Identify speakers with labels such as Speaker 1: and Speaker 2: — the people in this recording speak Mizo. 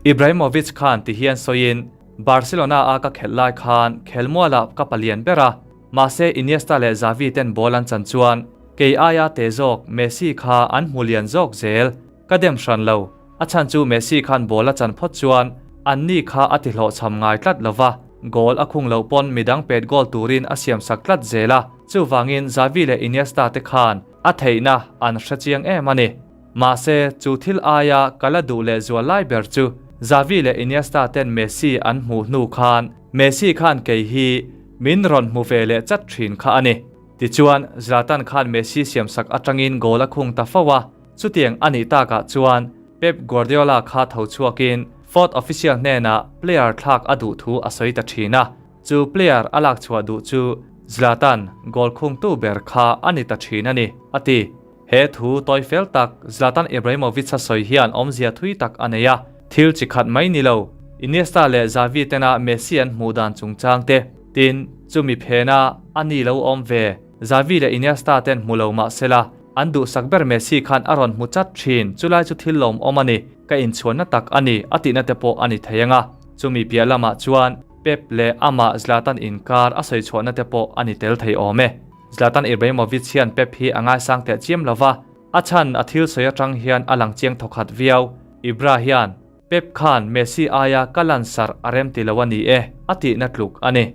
Speaker 1: Ibrahimovic khan ti hian sawiin, Barcelona a ka khelh lai khan khelmualah ka palian ber a, mahse Iniesta leh Xavi ten ball an chan chuan kei aia te zawk Messi kha an hmu lian zawk zel. Ka dem hran lo. A chhan chu Messi khan ball a chan phawt chuan anni kha a ti hlawhchham ngai tlat lo va, goal a khung loh pawn midang pet goal turin a siam sak tlat zel a, chuvangin Xavi leh Iniesta te khan a theihna an hre chiang em a ni. Mahse, chu thil aia ka la duh leh zual lai ber chu Xavi leh Iniesta ten Messi an hmuh hnu khan Messi khan kei hi min rawn hmu ve leh chat thin kha a ni. Tichuan, Zlatan khan Messi siamsak atangin goal a khung ta fo a, chutiang a nih takah chuan Pep Guardiola kha tho chhuakin fourth official hnenah player thlak a duh thu a sawi ta thin a, chu player a lak chhuah duh chu Zlatan goal khungtu ber kha a ni ta thin a ni, a ti. He thu tawi fel tak Zlatan Ibrahimovic-a sawi hian awmzia thui tak a nei a, thil chi khat mai ni lo, Iniesta leh Xavi tena Messi an hmuh dan chungchang te, tin, chumi phena a ni lo awm ve, Xavi leh Iniesta ten hmu lo mah sela, an duhsak ber Messi khan a rawn hmu chat thin, chulai chu thil lawmawm a ni, ka inchhuanna tak a ni, a tihna te pawh a ni thei ang a, chumi piah lamah chuan Pep leh amah Zlatan inkar a sawi chhuahna te pawh a ni tel thei awm e. Zlatan Ibrahimovic hian Pep hi a ngaisang teh chiam lo va, a chhan a thil sawi atang hian a lang chiang thawkhat viau. Ibra hian, Pep khan Messi aia ka lansarh a rem ti lo a ni e, a tihna tluk a ni.